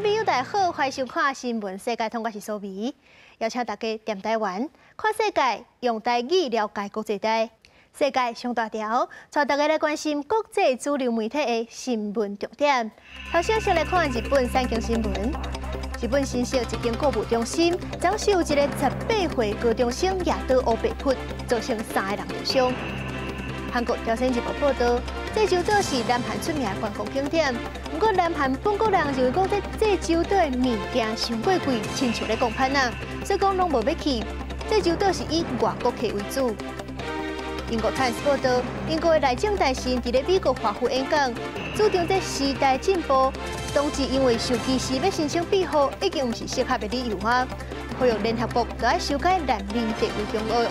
朋友大家好，歡迎收看新聞世界通，我是蘇美，邀請大家踮台灣看世界，用台語了解國際大。世界上大條，帶大家來關心國際主流媒體的新聞重點。頭先先來看日本產經新聞。日本新宿一間購物中心，昨是有一个18歲高中生舉刀烏白撲，造成三个人受傷。韓國朝鮮日報報道，濟州島是南韓出名的觀光景點。毋過南韓本國人認為講，這濟州島的物件傷過貴，親像咧講番仔，所以講攏無欲去。濟州島是以外國客為主。英國《泰晤士報》報道，英國的內政大臣佇咧美國華府演講，主張這時代進步，同志因為受歧視欲申請庇護，已經毋是適合的理由啊！呼籲聯合國都愛修改難民地位公約。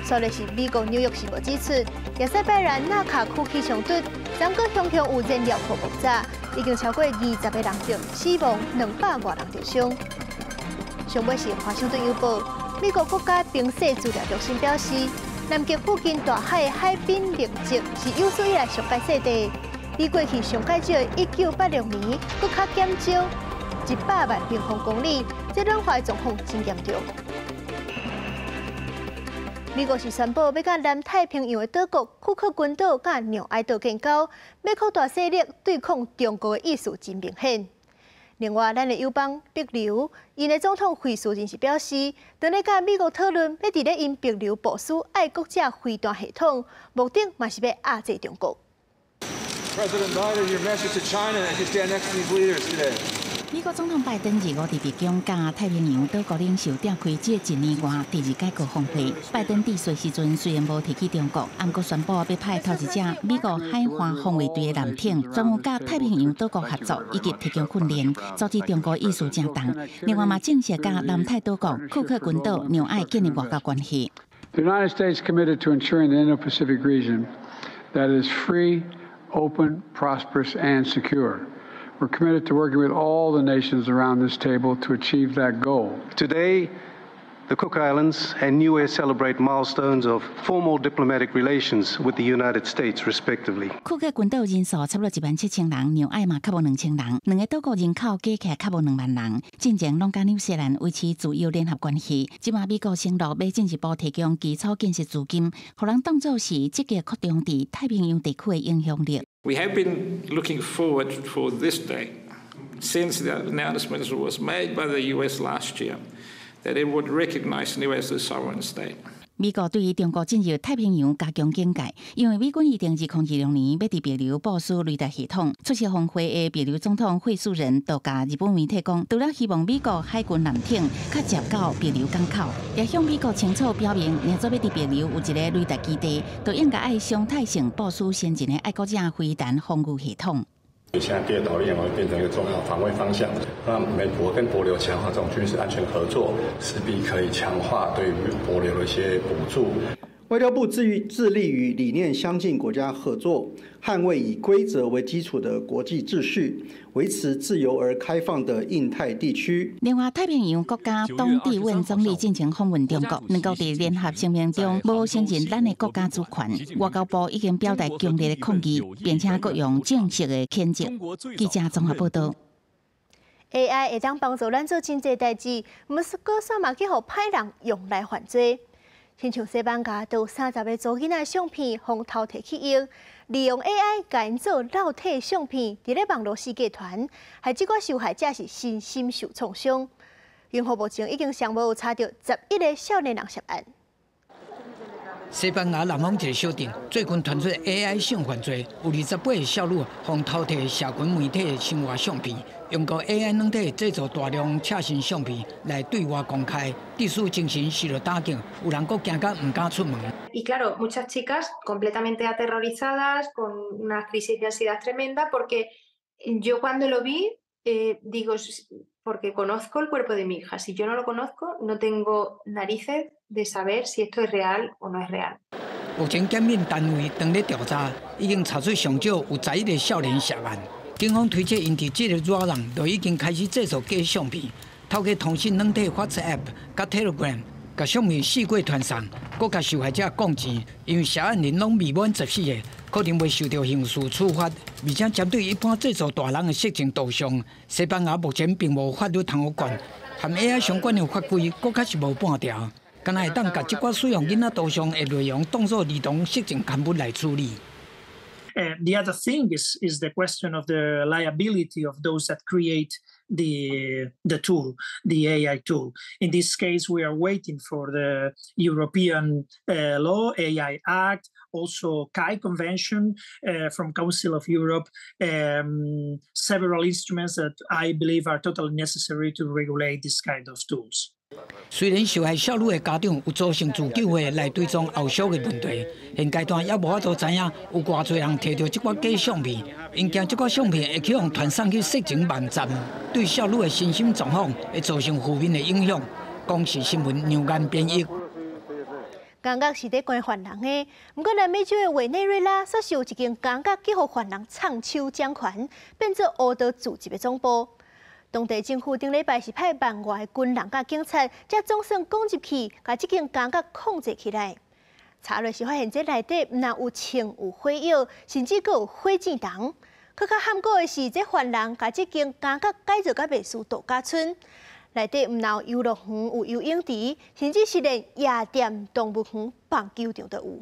煞來是美國紐約時報指出，亞塞拜然納卡區起衝突，昨閣雄雄有燃料庫爆炸，已經超過20個人著死亡，200外人受傷。上尾是華盛頓郵報，美國國家冰雪資料中心表示，南極附近大海的海冰面積是有史以來上蓋細的，比過去上蓋少的1986年閣較減少100萬平方公里，這暖化狀況真嚴重。美國是宣布欲佮南太平洋的島國庫克群島佮紐埃島建交，欲擴大勢力對抗中國的意思真明顯。另外，咱的友邦帛琉，𪜶的總統惠恕仁是表示，當咧佮美國討論，欲佇咧𪜶帛琉部署愛國者飛彈系統，目的嘛是欲壓制中國。 President Biden, your message to China as you stand next to these leaders today. 美國總統拜登二五佇白宮佮太平洋島國領袖召開這一年外第二屆高峰會。拜登致辭時陣雖然無提起中國，毋過宣布欲派頭一隻美國海岸防衛隊的艦艇，專門佮太平洋島國合作以及提供訓練，阻止中國意思正重。另外嘛，正式佮南太島國庫克群島紐愛建立外交關係。 The United States committed to ensuring the Indo-Pacific region that is free, open, prosperous, and secure. We're committed to working with all the nations around this table to achieve that goal. Today, the Cook Islands and Niue celebrate milestones of formal diplomatic relations with the United States, respectively. 庫克群島人數差不多1萬7千人，紐愛嘛較無2000人，兩个島國人口加起來較無2萬人。進前攏佮紐西蘭維持自由聯合關係，這馬美國承諾欲進一步提供基礎建設資金，予人當做是積極擴張佇太平洋地區的影響力。 We have been looking forward for this day since the announcement was made by the US last year that it would recognize Niue as a sovereign state. 美國對於中國進入太平洋加強警戒，因為美軍預定2026年欲佇帛琉部署雷達系統。出席峰會的帛琉總統惠恕仁就共日本媒體講，除了希望美國海軍艦艇較捷到帛琉港口，也向美國清楚表明，若做欲佇帛琉有一个雷達基地，就應該愛常態性部署先進的愛國者飛彈防禦系統。現在第二島鏈會變成一個重要防衛方向。那美國跟帛琉強化這種軍事安全合作，勢必可以強化對於帛琉的一些補助。外交部致力與理念相近國家合作，捍衛以規則為基礎的國際秩序，維持自由而開放的印太地區。另外，太平洋國家董志穩總理進前訪問中國，兩國佇聯合聲明中無承認咱的國家主權。外交部已經表達強烈的抗議，並且閣用正式的譴責。記者綜合報道。 AI 會當幫助咱做真濟代誌，毋過煞嘛去予歹人用來犯罪。親像西班牙就有30個查某囡仔相片，予偷提去用，利用 AI 共𪜶做露體相片，佇咧網路世界傳，害這寡受害者是身心受創傷。警方目前已經上無有查著11個少年人涉案。西班牙南方一个小鎮最近傳出 AI 性犯罪，有28個少女予偷提社群媒體的生活相片，用過 AI 軟體製造大量赤身相片來對外公開，致使精神受到打擊，有人閣驚甲毋敢出門。 Y claro, muchas chicas completamente aterrorizadas, con una crisis de ansiedad tremenda, porque yo cuando lo vi, digo, porque conozco el cuerpo de mi hija. Si yo no lo conozco, no tengo narices de saber si esto es real o no es real. 目前檢驗單位正咧調查，已經查出上少有11個少年涉案。警方推測，𪜶佇這个熱人就已經開始製作假相片，透過通訊軟體 WhatsApp佮 Telegram，共相片四界傳送，閣共受害者講錢，因為涉案人攏未滿14歲，可能會受著刑事處罰。而且針對一般製造大人的色情圖像，西班牙目前並無法律通予管，和 AI 相關的法規閣較是無半條，敢若會當共這寡使用囡仔圖像的內容當做兒童色情刊物來處理。 The other thing is the question of the liability of those that create the tool, the AI tool. In this case, we are waiting for the European law, AI Act, also CAI Convention from Council of Europe, several instruments that I believe are totally necessary to regulate this kind of tools. 雖然受害少女的家長有組成自救會來追蹤後續的問題，現階段猶無法度知影有偌濟人提著這寡假相片，𪜶驚這寡相片會去予傳送去色情網站，對少女的身心狀況會造成負面的影響。公視新聞梁岩編譯。監獄是佇關犯人的，毋過南美洲的委內瑞拉，煞是有一間監獄去予犯人藏手掌權，變做烏道組織的總部。當地政府頂禮拜是派萬外軍人佮警察，才總算攻入去，共這間監獄控制起來。查落是發現這內底毋但有槍有火藥，甚至閣有火箭筒。閣較罕見的是，這犯人共這間監獄改造甲袂輸度假村，內底毋但有遊樂園、有游泳池，甚至是連夜店、動物園、棒球場都有。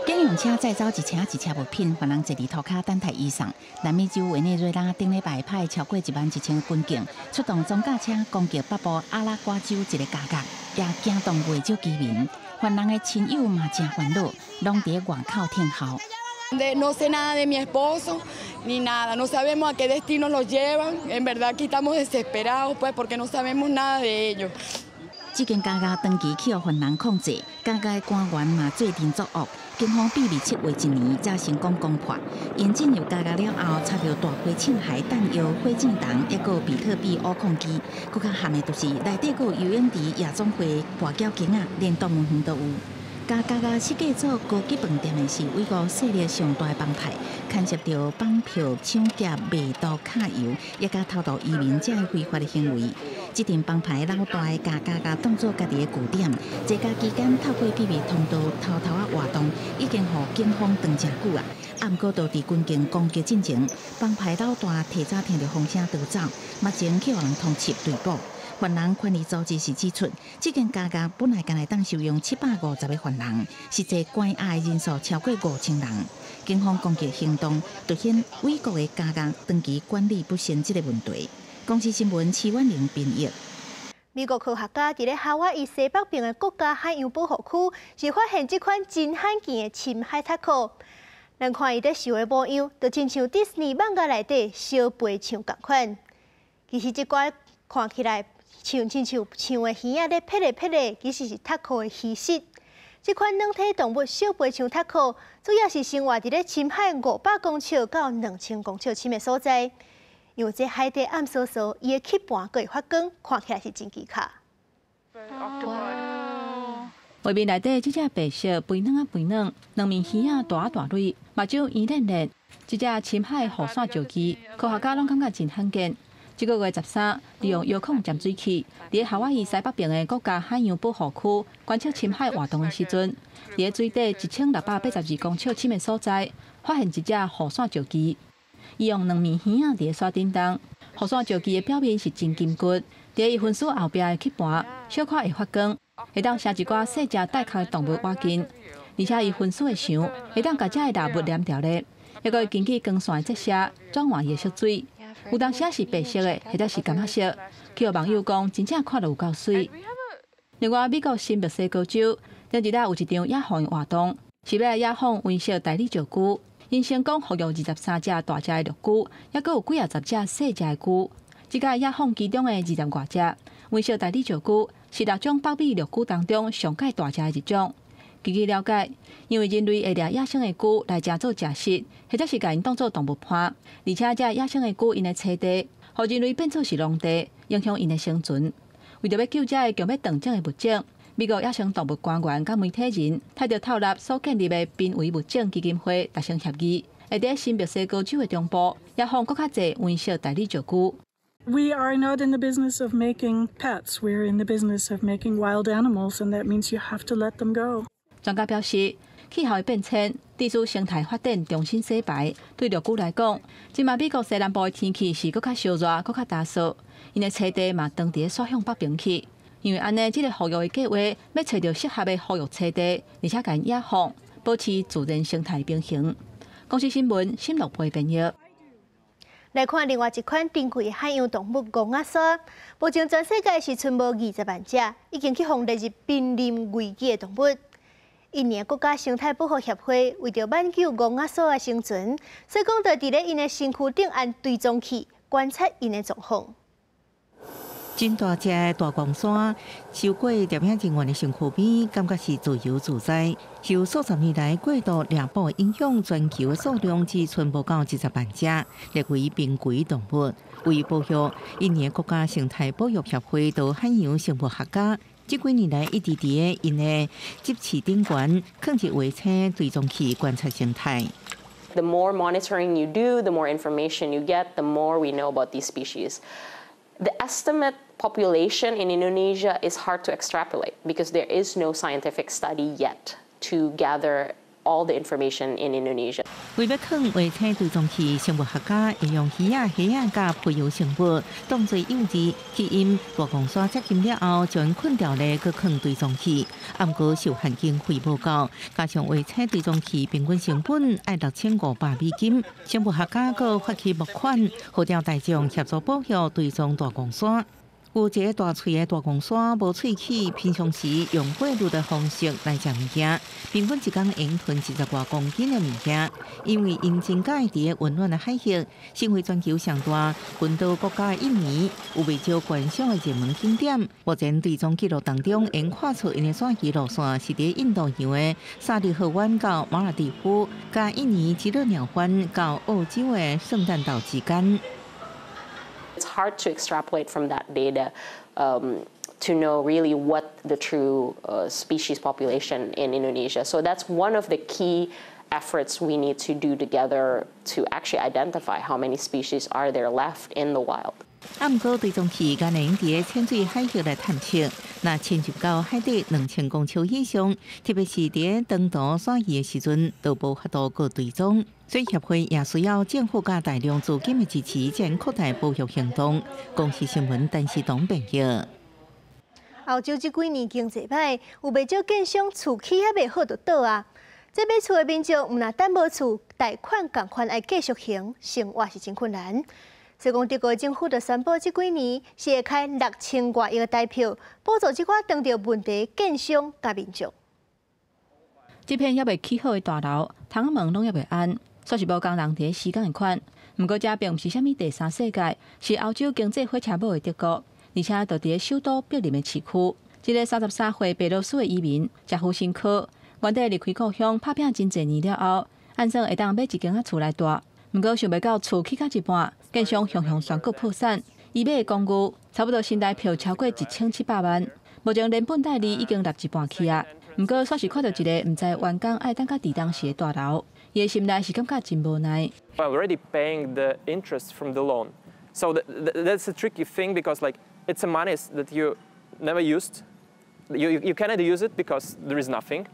警用車載走一車一車物品，犯人坐佇塗跤等待移送。南美洲委內瑞拉頂禮拜派超過11,000軍警出動裝甲車攻擊北部阿拉瓜州一个監獄，也驚動袂少居民。犯人的親友嘛誠煩惱，攏佇外口等候。 No sé nada de mi esposo ni nada, no sabemos a qué destino los llevan. En verdad aquí estamos desesperados, pues, porque no sabemos nada de ellos. 這間監獄長期予犯人控制，監獄的官員嘛做陣作惡。警方秘密策劃一年，才成功攻破。𪜶進入監獄了後，查著大批槍械彈藥、火箭筒，抑閣有比特幣挖礦機。閣較譀的就是內底閣有游泳池、夜總會、跋筊間仔，連動物園都有。共監獄設計做高級飯店的是美國勢力上大的幫派，牽涉著綁票、搶劫、賣毒、揩油，抑佮偷渡移民這个非法的行為。這陣幫派老大共監獄當做家己的據點，坐監期間透過秘密通道偷偷仔活動，已經予警方追誠久啊。啊，毋過就佇軍警攻擊進前，幫派老大提早聽著風聲逃走，目前去予人通緝追捕。犯人權利組織是指出，這間監獄本來干焦會當收容750個犯人，實際關押的人數超過5000人。警方攻擊行動凸顯美國的監獄長期管理不善這个問題。公視新聞徐婉玲編譯。美國科學家佇咧夏威夷西北邊的國家海洋保護區，是發現這款真罕見的深海鯵殼。咱看伊佇翕的模樣，就親像迪士尼漫畫內底小飛象仝款。其實這款看起來像親像象的耳仔咧撇咧撇咧，其實是鯵殼的魚蝕。這款軟體動物小飛象鯵殼，主要是生活佇咧深海500公尺到2000公尺深的所在。因為這海底暗嗖嗖，伊的吸盤閣會發光，看起來是真奇巧。畫面內底這隻白色肥軟仔肥軟，兩面耳仔大大蕊，目睭圓練練，這隻深海雨傘石鰭，科學家攏感覺真罕見。這个月13，利用遙控潛水器，佇夏威夷西北邊的國家海洋保護區觀測深海活動的時陣，佇水底1682公尺深的所在，發現一隻雨傘石鰭。伊用兩面耳仔佇咧徙振動，雨傘石鰭的表面是真金骨，佇伊分屍後壁的吸盤，小可會發光，會當攝一寡細隻帶殼的動物倚近，而且伊分屍的腸會當共這个獵物黏牢咧，抑閣會根據光線的折射轉換伊的色水。有當時是白色的，或者是柑仔色。去予網友講，真正看著有夠媠。另外，美國新墨西哥州頂一日有一場野放活動，是欲來野放溫室大理石龜。𪜶成功復育23隻大隻的陸龜，抑閣有幾仔十隻細隻的龜。這個野放其中的20外隻溫室大理石龜，是六種北美陸龜當中上蓋大隻的一種。根據了解，因為人類會掠野生的龜來食做食食，或者是共𪜶當做動物伴，而且這野生的龜𪜶的棲地，予人類變做是農地，影響𪜶的生存。為著欲救這个強欲斷種的物種，美國野生動物官員佮媒體人，替著透納所建立的瀕危物種基金會達成協議，會佇新墨西哥州的中部野放閣較濟溫室大理石龜。We are not in the business of making pets. We're in the business of making wild animals, and that means you have to let them go. 專家表示，氣候的變遷，致使生態發展重新洗牌。對陸龜來講，這馬美國西南部的天氣是閣較燒熱、閣較乾燥，𪜶的棲地嘛當佇咧徙向北邊去。因為按呢，這个復育的計劃欲揣著適合的復育棲地，而且共𪜶野放，保持自然生態平衡。公視新聞，新樂貝編譯。來看另外一款珍貴海洋動物戇仔鯊，目前全世界是賰無20萬隻，已經去予列入瀕臨危機的動物。印尼國家生態保護協會為著挽救戇仔鯊的生存，所以講就佇咧𪜶的身軀頂安追蹤器觀察𪜶的狀況。真大隻的大戇鯊，受過攝影人員的身軀邊，感覺是自由自在。受數十年來過度獵捕影響，全球的數量只賰無夠20萬隻，列為瀕危動物。為保育，印尼國家生態保育協會到海洋生物學家，這幾年來一直佇咧𪜶的執翅頂懸，囥著衛星追蹤器觀察生態。 The more monitoring you do, the more information you get, the more we know about these species. The estimate population in Indonesia is hard to extrapolate because there is no scientific study yet to gather all the information in Indonesia. 為欲囥衛星追蹤器，生物學家會用魚仔、蝦仔佮浮游生物當做誘餌，吸引大戇鯊接近了後，將𪜶困牢咧，閣囥追蹤器。毋過受限經費無夠，加上衛星追蹤器平均成本愛6500美金，生物學家閣發起募款，號召大眾協助保育追蹤大戇鯊。有一个大喙的大戇鯊，無喙齒，平常時用過濾的方式來食物件，平均一工會吞20外公斤的物件。因為𪜶真佮意佇溫暖的海域，成為全球上大群島國家印尼，有袂少觀賞的熱門景點。目前追蹤記錄當中，會看出𪜶的徙移路線是佇印度洋的薩利赫灣到馬爾地夫，佮印尼吉勒鳥灣到澳洲的聖誕島之間。 It's hard to extrapolate from that data to know really what the true species population in Indonesia. So that's one of the key efforts we need to do together to actually identify how many species are there left in the wild. 啊，毋過追蹤器敢若會佇淺水海域來探測，若潛入到海底2000公尺以上，特別是佇長途徙移的時陣，都無法度閣追蹤。所以協會也需要政府佮大量資金的支持，才能擴大保育行動。公視新聞陳世東編譯。歐洲這幾年經濟歹，有袂少建商厝起猶未好就倒啊！這買厝的民眾毋但等無厝，貸款仝款愛繼續還，生活是真困難。所以講，德國政府就宣布，這幾年是會開6000外億的台票，補助這寡當著問題建商佮民眾。這片猶未起好的大樓，窗仔門攏猶未按，煞是無仝人佇咧施工的款。毋過，這並毋是啥物第三世界，是歐洲經濟火車尾的德國，而且就佇咧首都柏林的市區。這个33歲白羅斯的移民，賈夫辛科，原底離開故鄉拍拚真濟年了後，按算會當買一間仔厝來蹛。毋過想袂到厝起到一半，建商雄雄宣告破產。伊買的公寓差不多新台票超過1700萬，目前連本帶利已經納一半去啊。毋過煞是看著一个毋知完工愛等到佇當時的大樓，伊的心內是感覺真無奈。 Already paying the interest from the loan, so that's a tricky thing because, like, it's a money that you never used. You cannot use it because there is nothing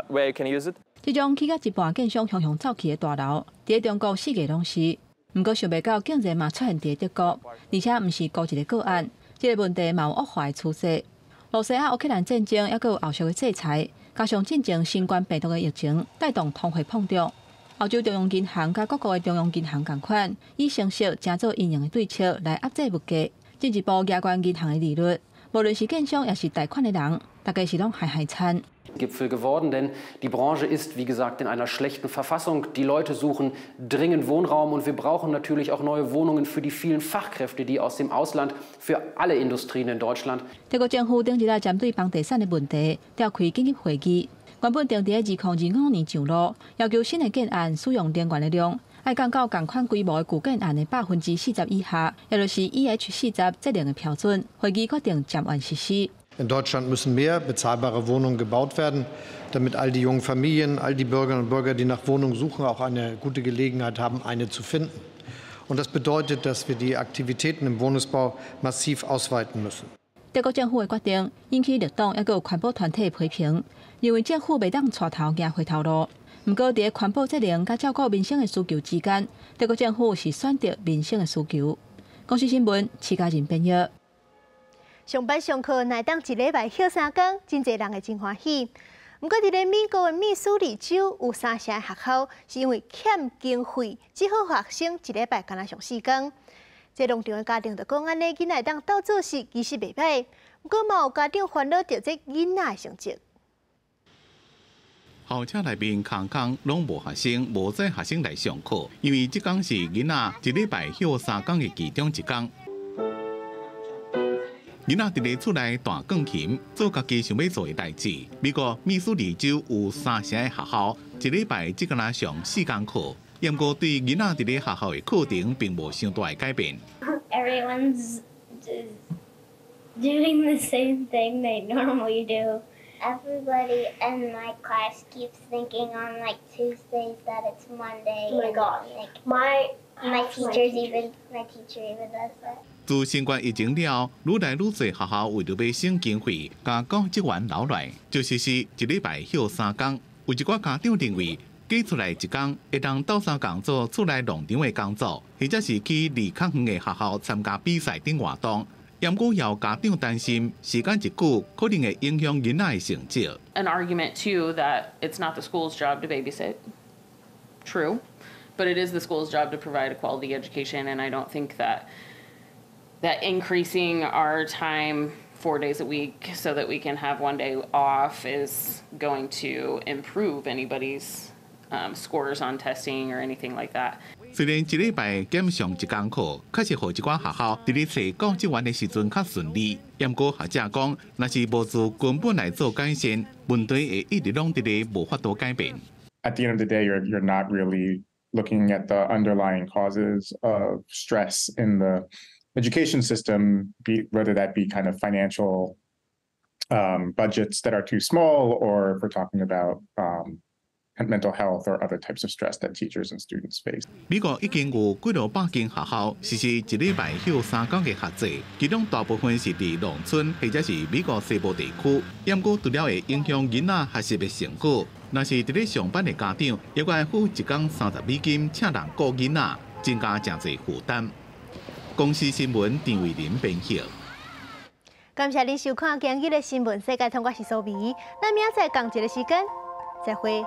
where you can use it. 這種起到一半，建商雄雄走去的大樓，佇中國四界攏是。毋過想袂到，竟然嘛出現佇德國，而且毋是孤一个個案，這个問題嘛有惡化的趨勢。羅西亞烏克蘭戰爭，猶閣有後續的制裁，加上進前新冠病毒的疫情，帶動通貨膨脹。歐洲中央銀行佮各國的中央銀行仝款，以升息成做因應的對策來壓制物價，進一步加懸銀行的利率。無論是建商，抑是貸款的人，大家是攏害害慘。 Gipfel geworden, denn die Branche ist, wie gesagt, in einer schlechten Verfassung. Die Leute suchen dringend Wohnraum und wir brauchen natürlich auch neue Wohnungen für die vielen Fachkräfte, die aus dem Ausland für alle Industrien in Deutschland. 德國政府頂日來針對房地產的問題召開緊急會議，原本定佇2025年上路，要求新的建案使用能源的量愛降到仝款規模的舊建案的40%以下，也就是 EH40節能的標準。會議決定暫緩實施。 In Deutschland müssen mehr bezahlbare Wohnungen gebaut werden, damit all die jungen Familien, all die Bürgerinnen und Bürger, die nach Wohnungen suchen, auch eine gute Gelegenheit haben, eine zu finden. Und das bedeutet, dass wir die Aktivitäten im Wohnungsbau massiv ausweiten müssen. 德國政府的決定引起綠黨抑閣有環保團體批評，認為政府袂當帶頭行回頭路。毋過，佇環保責任佮照顧民生的需求之間，德國政府是選擇民生的需求。公視新聞，徐嘉仁編譯。上班上課，若會當一禮拜歇三工，真濟人會真歡喜。毋過，佇咧美國的密蘇里州有三城學校，是因為欠經費，只好學生一禮拜干焦上四工。這農場的家長就講，按呢囡仔會當鬥做事，其實袂䆀。毋過，嘛有家長煩惱著這囡仔的成績。校舍內面空空，攏無學生，無載學生來上課，因為這工是囡仔一禮拜歇三工的其中一工。囡仔佇咧厝內彈鋼琴，做家己想欲做的代誌。美國密蘇里州有三城的學校，一禮拜只干焦上四工課，毋過對囡仔佇咧學校的課程並無傷大的改變。 Everyone's doing the same thing they normally do. Everybody in my class keeps thinking on, like, Tuesdays that it's Monday. Oh my gosh. Like, my my teacher even does that. 自新冠疫情了，愈來愈濟學校為著欲省經費，共教職員留落來，就實施一禮拜歇三工。有一寡家長認為，加出來一工會當鬥相共做厝內農場的工作，或者是去離較遠的學校參加比賽等活動。毋過有家長擔心，時間一久可能會影響囡仔的成績。 An argument too that it's not the school's job to babysit. True, but it is the school's job to provide a quality education, and I don't think that increasing our time 4 days a week so that we can have one day off is going to improve anybody's scores on testing or anything like that. 雖然一禮拜減上一工課，確實予一寡學校佇咧揣教職員的時陣較順利。毋過學者講，若是無自根本來做改善，問題會一直攏佇咧無法度改變。 At the end of the day, you're not really looking at the underlying causes of stress in the education system, whether that be kind of financial budgets that are too small, or if we're talking about mental health or other types of stress that teachers and students face. 美國已經有幾落百間學校實施一禮拜歇三工的學制，其中大部分是佇農村或者是美國西部地區。毋過除了會影響囡仔學習的成果，若是佇咧上班的家長，猶閣愛付一工30美金請人顧囡仔，增加誠濟負擔。公視新聞陳慧琳編譯。感謝您收看今日的新聞世界通，我是蘇美。咱明仔載仝一个時間，再會。